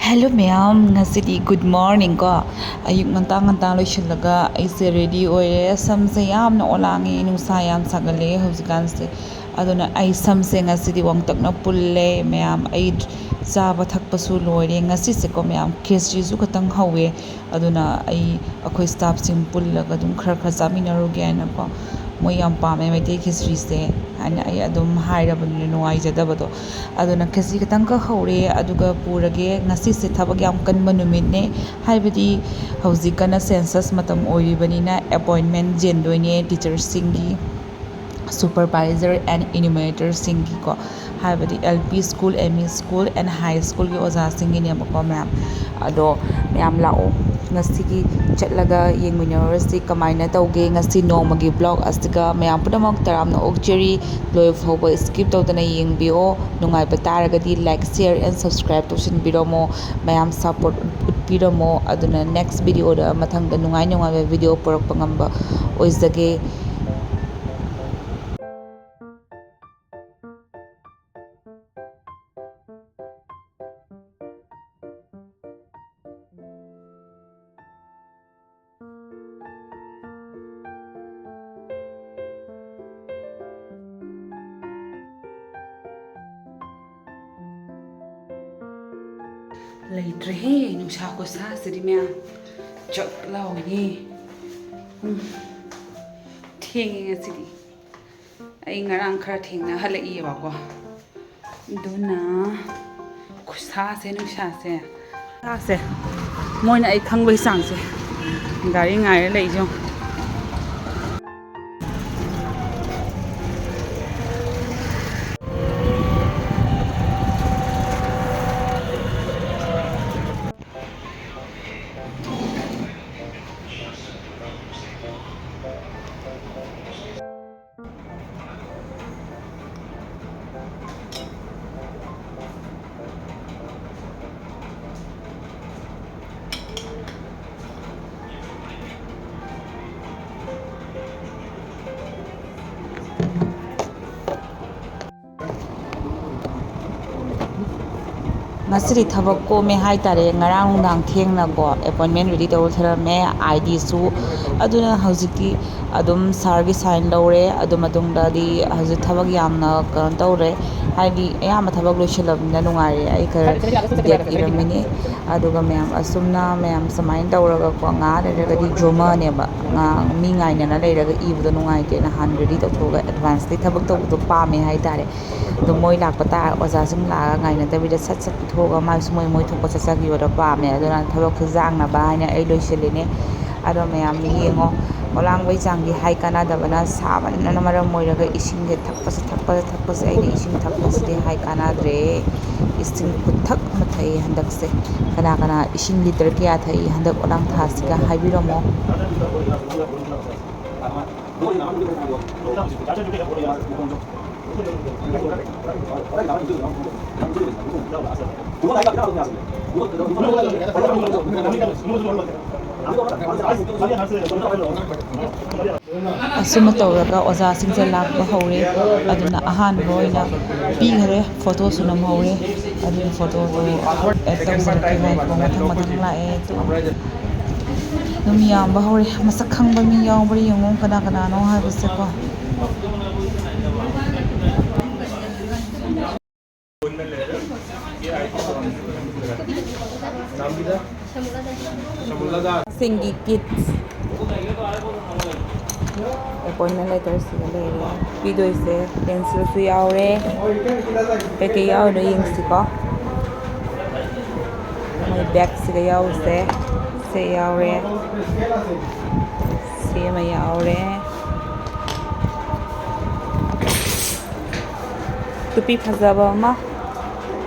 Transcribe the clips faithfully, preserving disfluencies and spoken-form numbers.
Hello ꯃꯌꯥꯝ, ꯉꯁꯤꯗꯤ good morning ꯀꯣ꯫ ꯑꯌꯨꯛ ꯉꯟꯇꯥ ꯉꯟꯇꯥ ꯂꯣꯏꯁꯤꯜꯂꯒ ꯑꯩꯁꯦ ready ꯑꯣꯏꯔꯦ꯫ ꯁꯝꯁꯦ ꯌꯥꯝꯅ ꯑꯣꯂꯥꯡꯉꯦ, ꯅꯨꯡꯁꯥ ꯌꯥꯝ ꯁꯥꯒꯠꯂꯦ ꯍꯧꯖꯤꯛꯀꯥꯟꯁꯦ꯫ ꯑꯗꯨꯅ ꯑꯩ ꯁꯝꯁꯦ ꯉꯁꯤꯗꯤ ꯋꯥꯡꯇꯛꯅ ꯄꯨꯜꯂꯦ ꯃꯌꯥꯝ꯫ ꯑꯩ ꯆꯥꯕ ꯊꯛꯄꯁꯨ ꯂꯣꯏꯔꯦ꯫ ꯉꯁꯤꯁꯦꯀꯣ ꯃꯌꯥꯝ, ꯈꯦꯆ꯭ꯔꯤꯁꯨ ꯈꯇꯪ ꯍꯧꯋꯦ꯫ ꯑꯗꯨꯅ ꯑꯩ, ꯑꯩꯈꯣꯏ staffꯁꯤꯡ ꯄꯨꯜꯂꯒ ꯑꯗꯨꯝ ꯈꯔ ꯈꯔ ꯆꯥꯃꯤꯟꯅꯔꯨꯒꯦ ꯍꯥꯏꯅꯀꯣ꯫ ꯃꯣꯏ ꯌꯥꯝ ꯄꯥꯝꯃꯦ ꯃꯩꯇꯩ ꯈꯦꯆ꯭ꯔꯤꯁꯦ ꯍꯥꯏꯅ ꯑꯩ ꯑꯗꯨꯝ ꯍꯥꯏꯔꯕꯅꯤꯅ ꯅꯨꯡꯉꯥꯏꯖꯗꯕꯗꯣ꯫ ꯑꯗꯨꯅ ꯈꯦꯆ꯭ꯔꯤ ꯈꯇꯪꯈꯛ ꯍꯧꯔꯦ, ꯑꯗꯨꯒ ꯄꯨꯔꯒꯦ꯫ ꯉꯁꯤꯁꯦ ꯊꯕꯛ ꯌꯥꯝ ꯀꯟꯕ ꯅꯨꯃꯤꯠꯅꯦ, ꯍꯥꯏꯕꯗꯤ ꯍꯧꯖꯤꯛ ꯀꯟꯅ census ꯃꯇꯝ ꯑꯣꯏꯔꯤꯕꯅꯤꯅ appointment ꯆꯦꯟꯗꯣꯏꯅꯦ teacherꯁꯤꯡꯒꯤ, supervisor and enumeratorꯁꯤꯡꯒꯤꯀꯣ, ꯍꯥꯏꯕꯗꯤ L P school, M E school and high schoolꯒꯤ ꯑꯣꯖꯥꯁꯤꯡꯒꯤꯅꯦꯕꯀꯣ ꯃꯌꯥꯝ꯫ ꯑꯗꯣ ꯃꯌꯥꯝ ꯂꯥꯛꯑꯣ, ꯉꯁꯤꯒꯤ ꯆꯠꯂꯒ ꯌꯦꯡꯃꯤꯟꯅꯔꯨꯔꯁꯤ ꯀꯃꯥꯏꯅ ꯇꯧꯒꯦ ꯉꯁꯤ ꯅꯣꯡꯃꯒꯤ vlog ꯑꯁꯤꯒ꯫ ꯃꯌꯥꯝ ꯄꯨꯝꯅꯃꯛ ꯇꯔꯥꯝꯅ ꯑꯣꯛꯆꯔꯤ꯫ ꯂꯣꯏ ꯐꯥꯎꯕ skip ꯇꯧꯗꯅ ꯌꯦꯡꯕꯤꯌꯣ꯫ ꯅꯨꯡꯉꯥꯏꯕ ꯇꯥꯔꯒꯗꯤ like, share and subscribe ꯇꯧꯁꯤꯟꯕꯤꯔꯝꯃꯣ꯫ ꯃꯌꯥꯝ support ꯎꯠꯄꯤꯔꯝꯃꯣ꯫ ꯑꯗꯨꯅ next videoꯗ, ꯃꯊꯪꯗ ꯅꯨꯡꯉꯥꯏ ꯅꯨꯡꯉꯥꯏꯕ video ꯄꯨꯔꯛꯄ ꯉꯝꯕ ꯑꯣꯏꯖꯒꯦ꯫ ꯂꯩꯇ꯭ꯔꯦꯍꯦ, ꯅꯨꯡꯁꯥ ꯈꯨꯁꯥꯁꯤꯗꯤ ꯃꯌꯥꯝ꯫ ꯆꯥꯛ ꯂꯥꯎꯏꯅꯦ꯫ ꯎꯝ, ꯊꯦꯡꯉꯦ ꯉꯁꯤꯗꯤ꯫ ꯑꯩ ꯉꯔꯥꯡ ꯈꯔ ꯊꯦꯡꯅ ꯍꯜꯂꯛꯏꯌꯦꯕꯀꯣ꯫ ꯑꯗꯨꯅ ꯈꯨꯁꯥꯁꯦ, ꯅꯨꯡꯁꯥꯁꯦ, ꯈꯨꯁꯥꯁꯦ, ꯃꯣꯏꯅ ꯑꯩ ꯈꯪꯕꯒꯤ ꯆꯥꯡꯁꯦ꯫ ꯒꯥꯔꯤ ꯉꯥꯏꯔ ꯂꯩꯁꯦ ꯌꯦꯡꯉꯣ꯫ ꯉꯁꯤꯗꯤ ꯊꯕꯛ ꯀꯣꯝꯃꯦ ꯍꯥꯏꯇꯥꯔꯦ꯫ ꯉꯔꯥꯡ ꯅꯨꯡꯗꯥꯡ ꯊꯦꯡꯅꯀꯣ ꯑꯦꯄꯣꯏꯟꯃꯦꯟ ꯔꯦꯗꯤ ꯇꯧꯔ ꯊꯝꯂꯝꯃꯦ, ꯑꯥꯏ ꯗꯤꯁꯨ꯫ ꯑꯗꯨꯅ ꯍꯧꯖꯤꯛꯇꯤ ꯑꯗꯨꯝ ꯁꯥꯔꯒꯤ ꯁꯥꯏꯟ ꯂꯧꯔꯦ꯫ ꯑꯗꯨ ꯃꯇꯨꯡꯗꯗꯤ ꯍꯧꯖꯤꯛ ꯊꯕꯛ ꯌꯥꯝꯅ ꯀꯩꯅꯣ ꯇꯧꯔꯦ, ꯍꯥꯏꯗꯤ ꯑꯌꯥꯝꯕ ꯊꯕꯛ ꯂꯣꯏꯁꯤꯜꯂꯕꯅꯤꯅ ꯅꯨꯡꯉꯥꯏꯔꯦ꯫ ꯑꯩ ꯈꯔ ꯗꯦꯠ ꯏꯔꯝꯃꯤꯅꯤ꯫ ꯑꯗꯨꯒ ꯃꯌꯥꯝ ꯑꯁꯨꯝꯅ ꯃꯌꯥꯝ ꯁꯨꯃꯥꯏꯅ ꯇꯧꯔꯒꯀꯣ, ꯉꯥꯏꯍꯥꯛ ꯂꯩꯔꯒꯗꯤ ꯖꯣꯃꯔꯅꯦꯕ꯫ ꯉꯥ-, ꯃꯤ ꯉꯥꯏꯅꯅ ꯂꯩꯔꯒ ꯏꯕꯗꯣ ꯅꯨꯡꯉꯥꯏꯇꯦꯅ ꯍꯥꯟꯅ ꯔꯦꯗꯤ ꯇꯧꯊꯣꯛꯑꯒ ꯑꯦꯗꯚꯥꯟꯁꯇꯒꯤ ꯊꯕꯛ ꯇꯧꯕꯗꯣ ꯄꯥꯝꯃꯦ ꯍꯥꯏꯇꯥꯔꯦ꯫ ꯑꯗꯣ ꯃꯣꯏ ꯂꯥꯛꯄ ꯇꯥꯔ ꯑꯣꯖꯥꯁꯤꯡ ꯂꯥꯛꯑꯒ ꯉꯥꯏꯅꯗꯕꯤꯗ ꯁꯠ ꯁꯠ ꯄꯤꯊꯣꯛꯑꯒ ꯃꯥꯏꯁꯨ ꯃꯣꯏ ꯃꯣꯏ ꯊꯣꯛꯄ ꯆꯠꯆꯈꯤꯕꯗꯣ ꯄꯥꯝꯃꯦ꯫ ꯑꯗꯨꯅ ꯊꯕꯛꯁꯨ ꯌꯥꯡꯅꯕ ꯍꯥꯏꯅ ꯑꯩ ꯂꯣꯏꯁꯤꯜꯂꯤꯅꯦ꯫ ꯑꯗꯣ ꯃꯌꯥꯝ ꯌꯦꯡꯉꯣ, ꯑꯣꯂꯥꯡꯕꯩ ꯆꯥꯡꯗꯤ ꯍꯥꯏ ꯀꯥꯟꯅꯗꯕꯅ ꯁꯥꯃꯟꯕꯅ ꯃꯔꯝ ꯑꯣꯏꯔꯒ ꯏꯁꯤꯡꯁꯦ ꯊꯛꯄꯁꯦ, ꯊꯛꯄꯁꯦ, ꯊꯛꯄꯁꯦ꯫ ꯑꯩꯅ ꯏꯁꯤꯡ ꯊꯛꯄꯁꯤꯗꯤ ꯍꯥꯏ ꯀꯥꯟꯅꯗ꯭ꯔꯦ꯫ ꯏꯁꯤꯡ ꯈꯨꯊꯛ ꯑꯃ ꯊꯛꯏ ꯍꯟꯗꯛꯁꯦ꯫ ꯀꯅꯥ ꯀꯅꯥ ꯏꯁꯤꯡ ꯂꯤꯇꯔ ꯀꯌꯥ ꯊꯛꯏ ꯍꯟꯗꯛ ꯑꯣꯂꯥꯡ ꯊꯥꯁꯤꯒ ꯍꯥꯏꯕꯤꯔꯝꯃꯣ꯫ ꯑꯁꯨꯝꯅ ꯇꯧꯔꯒ ꯑꯣꯖꯥꯁꯤꯡꯁꯦ ꯂꯥꯛꯄ ꯍꯧꯔꯦ꯫ ꯑꯗꯨꯅ ꯑꯍꯥꯟꯕ ꯑꯣꯏꯅ ꯄꯤꯈꯔꯦ, ꯐꯣꯇꯣꯁꯨ ꯅꯝꯍꯧꯔꯦ꯫ ꯑꯗꯨꯅ ꯐꯣꯇꯣꯗꯣ ꯑꯦꯗ ꯇꯧꯖꯔꯛꯀꯦ꯫ ꯉꯥꯏꯈꯣ, ꯃꯊꯪ ꯃꯊꯪ ꯂꯥꯛꯑꯦ꯫ ꯑꯗꯨ ꯑꯗꯨꯝ ꯌꯥꯝꯕ ꯍꯧꯔꯦ꯫ ꯃꯁꯛ ꯈꯪꯕ ꯃꯤ ꯌꯥꯎꯕ꯭ꯔꯥ ꯌꯦꯡꯉꯣ, ꯀꯅꯥ ꯀꯅꯥꯅꯣ ꯍꯥꯏꯕꯁꯦꯀꯣ꯫ ꯁꯤꯡꯒꯤ ꯀꯤꯠꯁ ꯑꯦꯄꯣꯏꯟꯃꯦꯟ ꯂꯦꯇꯔꯁꯤꯗ ꯂꯩꯔꯦ꯫ ꯄꯤꯗꯣꯏꯁꯦ ꯄꯦꯟꯁꯤꯜꯁꯨ ꯌꯥꯎꯔꯦ꯫ ꯀꯩꯀꯩ ꯌꯥꯎꯔꯤꯅꯣ ꯌꯦꯡꯁꯤꯀꯣ꯫ ꯃꯣꯏ ꯕꯦꯛꯁꯤꯒ ꯌꯥꯎꯔꯤꯁꯦ꯫ ꯁꯦ ꯌꯥꯎꯔꯦ꯫ ꯁꯤ ꯑꯃ ꯌꯥꯎꯔꯦ꯫ ꯇꯨꯄꯤ ꯐꯖꯕ ꯑꯃ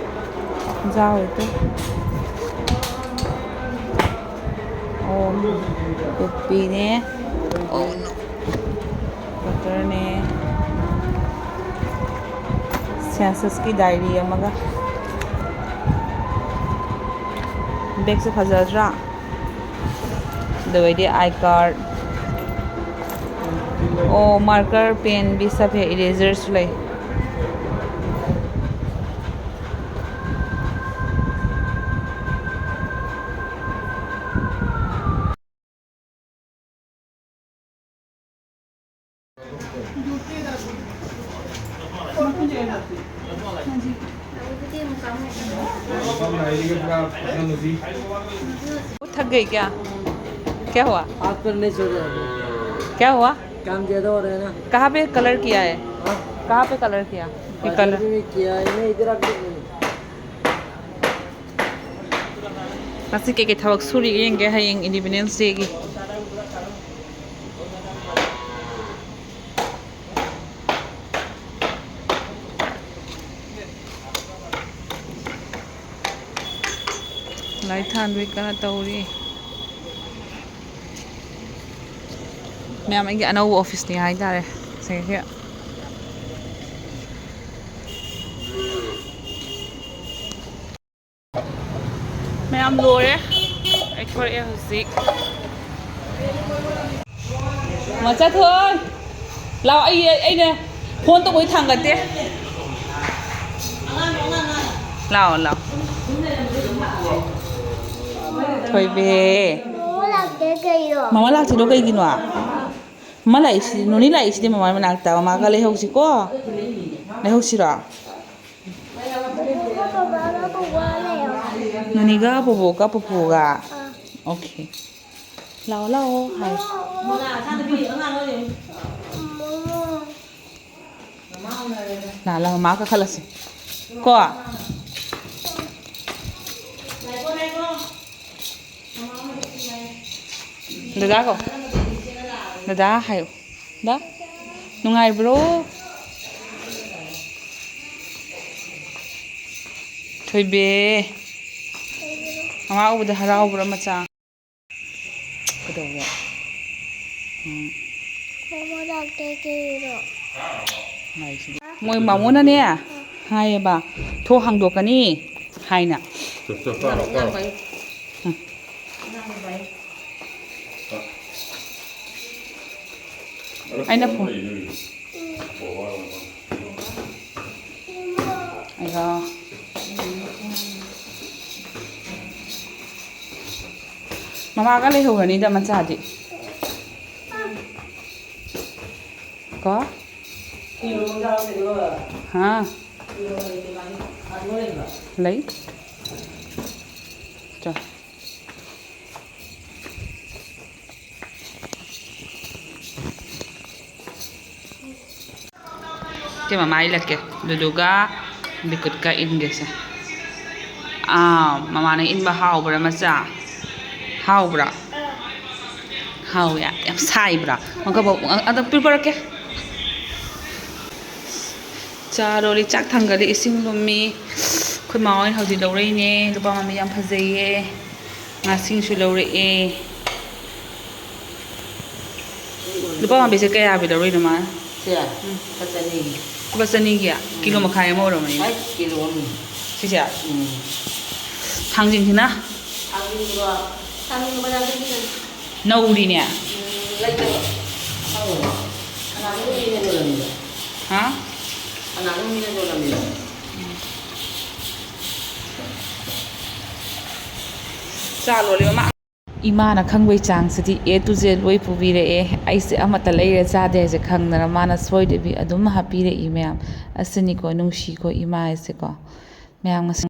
ꯌꯥꯎꯔꯦ꯫ ꯑꯣ, ꯇꯨꯄꯤꯅꯦ꯫ ꯑꯣ, ꯀꯇꯔꯅꯦ꯫ ꯁꯦꯟꯁꯁꯀꯤ ꯗꯥꯏꯔꯤ ꯑꯃꯒ꯫ ꯕꯦꯛꯁꯦ ꯐꯖꯗ꯭ꯔꯥ? ꯑꯗꯨꯒꯩꯗꯤ ꯑꯥꯏ ꯀꯥꯔꯠ꯫ ꯑꯣ, ꯃꯥꯔꯀꯔ, ꯄꯦꯟ, ꯕꯤꯁꯞ ꯍꯦꯛ ꯏꯔꯦꯖꯔꯁꯨ ꯂꯩ꯫ वो थक गई क्या? क्या हुआ? आप करने छोड़ रहे हैं। क्या हुआ? काम ज्यादा हो रहा है ना। कहाँ पे कलर किया है? हाँ? कहाँ पे कलर किया? ये बाजू कलर में भी किया है ना, इधर आप देख लो। ꯉꯁꯤ ꯀꯩꯀꯩ ꯊꯕꯛ ꯁꯨꯔꯤꯒꯦ ꯌꯦꯡꯒꯦ, ꯍꯌꯦꯡ ꯏꯟꯗꯤꯄꯦꯟꯗꯦꯟꯁ ꯗꯦꯒꯤ꯫ ꯂꯥꯏ ꯊꯥꯟꯕꯒꯤ ꯀꯟꯅ ꯇꯧꯔꯤ꯫ ꯃꯌꯥꯝ ꯑꯩꯒꯤ ꯑꯅꯧꯕ ꯑꯣꯐꯤꯁꯅꯤ ꯍꯥꯏꯇꯥꯔꯦ ꯁꯤꯒꯤ꯫ ꯃꯌꯥꯝ ꯂꯣꯏꯔꯦ꯫ ꯑꯩ ꯊꯣꯔꯛꯑꯦ ꯍꯧꯖꯤꯛ꯫ ꯃꯆꯥꯊꯣꯏ! ꯂꯥꯎ, ꯑꯩ, ꯑꯩꯅ ꯐꯣꯟ ꯇꯧꯕꯩ ꯊꯥꯡꯒꯠꯇꯦ꯫ ꯂꯥꯎ, ꯂꯥꯎ꯫ ꯊꯣꯏꯕꯤ꯫ ꯃꯃꯥ ꯂꯥꯛꯇꯦ ꯀꯩꯅꯣ? ꯃꯃꯥ ꯂꯥꯛꯇ꯭ꯔꯤꯗꯣ ꯀꯩꯒꯤꯅꯣ? ꯃꯃꯥ ꯂꯥꯛꯏꯁꯤꯗꯤ, ꯅꯣꯅꯤ ꯂꯥꯛꯏꯁꯤꯗꯤ ꯃꯃꯥ ꯃꯅꯥꯛꯇ꯫ ꯃꯃꯥꯒ ꯂꯩꯍꯧꯁꯤꯀꯣ꯫ ꯂꯩꯍꯧꯁꯤꯔꯣ? ꯅꯣꯅꯤꯒ ꯕꯣꯕꯣꯛꯀ ꯄꯨꯄꯨꯒ꯫ ꯑꯥ꯫ ꯑꯣꯀꯦ꯫ ꯂꯥꯛꯑꯣ, ꯂꯥꯛꯑꯣ ꯍꯥꯏ꯫ ꯂꯥꯛꯑꯣ, ꯂꯥꯛꯑꯣ, ꯃꯥ ꯀꯥꯈꯠꯂꯁꯤ꯫ ꯀꯣ? ꯗꯗꯥ ꯀꯣ꯫ ꯗꯗꯥ ꯍꯥꯏꯌꯨ꯫ ꯗꯥ? ꯅꯨꯡꯉꯥꯏꯕ꯭ꯔꯣ? ꯊꯣꯏꯕꯤ꯫ ꯃꯃꯥ ꯎꯕꯗ ꯍꯔꯥꯎꯕ꯭ꯔꯥ ꯃꯆꯥ? ꯀꯩꯗꯧꯕ? ꯎꯝ꯫ ꯃꯃꯥ ꯂꯥꯛꯇꯦ ꯀꯩꯒꯤꯅꯣ? ꯃꯣꯏ ꯃꯥꯃꯣꯅꯅꯦ ꯍꯥꯏꯌꯦꯕ, "ꯊꯣꯡ ꯍꯥꯡꯗꯣꯛꯀꯅꯤ" ꯍꯥꯏꯅ꯫ ꯆꯥꯔꯣ, ꯆꯥꯔꯣ꯫ ꯎꯝ꯫ ꯑꯩꯅ ꯐꯣꯟ꯫ ꯑꯩꯌꯥ꯫ ꯃꯃꯥꯒ ꯂꯩꯍꯧꯔꯅꯤꯗ ꯃꯆꯥꯗꯤ꯫ ꯀꯣ? ꯍꯥ? ꯂꯩ꯫ ꯁꯦ, ꯃꯃꯥ ꯏꯜꯂꯛꯀꯦ꯫ ꯂꯨꯂꯨꯒ ꯕꯤꯀꯨꯠꯀ ꯏꯟꯒꯦꯁꯦ꯫ ꯑꯥ, ꯃꯃꯥꯅ ꯏꯟꯕ ꯍꯥꯎꯕ꯭ꯔꯥ, ꯃꯆꯥ? ꯍꯥꯎꯕ꯭ꯔꯥ? ꯍꯥꯎꯋꯦ꯫ ꯌꯥꯝ ꯁꯥꯏꯕ꯭ꯔꯥ? ꯑꯃꯨꯛꯀ ꯄꯨꯔꯛꯀꯦ꯫ ꯆꯥ ꯂꯣꯜꯂꯤ, ꯆꯥꯛ ꯊꯥꯡꯒꯠꯂꯤ, ꯏꯁꯤꯡ ꯂꯨꯝꯃꯤ꯫ ꯑꯩꯈꯣꯏ ꯃꯥ ꯍꯣꯏꯅ ꯍꯧꯖꯤꯛ ꯂꯧꯔꯛꯏꯅꯦ꯫ ꯂꯨꯄꯥ ꯃꯃꯤ ꯌꯥꯝ ꯐꯖꯩꯌꯦ꯫ ꯉꯥꯁꯤꯡꯁꯨ ꯂꯧꯔꯛꯑꯦ꯫ ꯂꯨꯄꯥ ꯃꯃꯤꯁꯦ ꯀꯌꯥ ꯄꯤ ꯂꯧꯔꯛꯏꯅꯣ ꯃꯥꯅ? ꯁꯦ, ꯎꯝ꯫ ꯂꯨꯄꯥ ꯆꯅꯤꯒꯤ꯫ ꯂꯨꯄꯥ ꯆꯅꯤꯒꯤ? ꯎꯝ꯫ ꯀꯤꯂꯣ ꯃꯈꯥꯏ ꯑꯃ ꯑꯣꯏꯔꯝꯃꯅꯤ꯫ ꯑꯩ ꯀꯤꯂꯣ ꯑꯃ꯫ ꯁꯤꯁꯦ? ꯎꯝ꯫ ꯊꯥꯡꯖꯤꯡꯁꯤꯅ? ꯊꯥꯡꯖꯤꯡꯗꯣ, ꯊꯥꯡꯖꯤꯡꯗꯣ ꯕꯖꯥꯔꯗꯒꯤ ꯂꯩ-, ꯅꯧꯔꯤꯅꯦ꯫ ꯎꯝ, ꯂꯩꯇꯕ꯫ ꯑꯅꯧꯕ꯫ ꯀꯅꯥꯅꯣ ꯃꯤꯅ ꯌꯣꯜꯂꯝꯃꯤꯕ? ꯍꯥ? ꯀꯅꯥꯅꯣ ꯃꯤꯅ ꯌꯣꯜꯂꯝꯃꯤꯕ? ꯆꯥ ꯂꯣꯜꯂꯦ ꯃꯃꯥ꯫ ꯏꯃꯥꯅ ꯈꯪꯕꯩ ꯆꯥꯡꯁꯤꯗꯤ A to Z ꯂꯣꯏ ꯄꯨꯕꯤꯔꯛꯑꯦ꯫ ꯑꯩꯁꯦ ꯑꯃꯠꯇ ꯂꯩꯔ ꯆꯥꯗꯦ ꯍꯥꯏꯁꯦ ꯈꯪꯗꯅ ꯃꯥꯅ ꯁꯣꯏꯗꯕꯤ ꯑꯗꯨꯝ ꯍꯥꯞꯄꯤꯔꯛꯏ ꯃꯌꯥꯝ꯫ ꯑꯁꯤꯅꯤꯀꯣ ꯅꯨꯡꯁꯤꯀꯣ ꯏꯃꯥ ꯍꯥꯏꯁꯦꯀꯣ꯫ ꯃꯌꯥꯝ ꯃꯁꯤꯡ